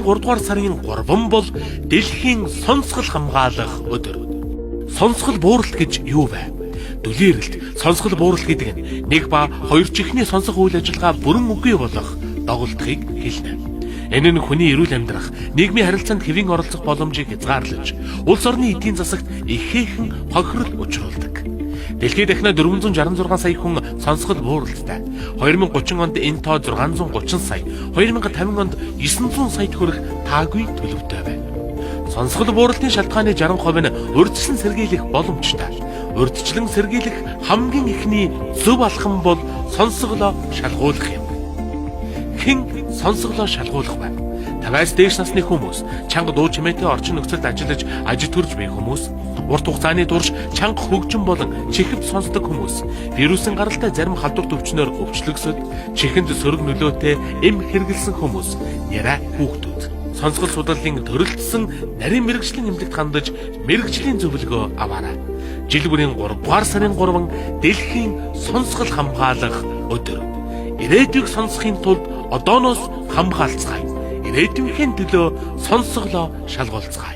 3 дугаар сарын 3 бол дэлхийн сонсгол хамгаалах өдөр. Сонсгол бууралт гэж юу вэ? Дүлийрэлт, сонсгол бууралт гэдэг нь нэг ба хоёр чихний сонсох үйл ажиллагаа бүрэн үгүй болох доголдохыг хэлнэ. Энэ нь хүний эрүүл амьдрах, нийгмийн харилцаанд хэвийн оролцох боломжийг хязгаарлаж, улс орны эдийн засагт ихээхэн хохирол учруулдаг. Дэлхийд дахина 466 сая хүн сонсгол бууралттай. 2030 онд энэ тоо 630 сая, 2050 онд 900 саяд хүрэх таагүй төлөвтэй байна. Сонсгол бууралтын шалтгааны 60% нь урьдчилан сэргийлэх боломжтой. Урьдчилан сэргийлэх хамгийн эхний зөв алхам бол сонсголоо шалгуулах юм. Хэн сонсголоо шалгуулах вэ? 50-аас дээш насны хүмүүс, чанга дуу чимээтэй орчин нөхцөлд ажиллаж ажид төрж буй хүмүүс, урт хугацааны турш чанга хөгжим болон чихэвт сонсдог хүмүүс, вирусын гаралтай зарим халдвар төвчнөөр өвчлөгсөд, чихэнд сөрөг нөлөөтэй эм хэрэглэсэн хүмүүс, яриа хүүхдүүд. Сонсгол судлалын төрөлдсөн нарийн мэргэжлийн эмнэлэгт хандаж мэргэжлийн зөвлөгөө аваарай. Жил бүрийн 3 дугаар сарын 3 дэлхийн сонсгол хамгаалах өдөр. Ирээдүйг сонсохын тулд одооноос хамгаалцгаая. Ирээдүйнхээ төлөө сонсголоо шалгуулцгаая.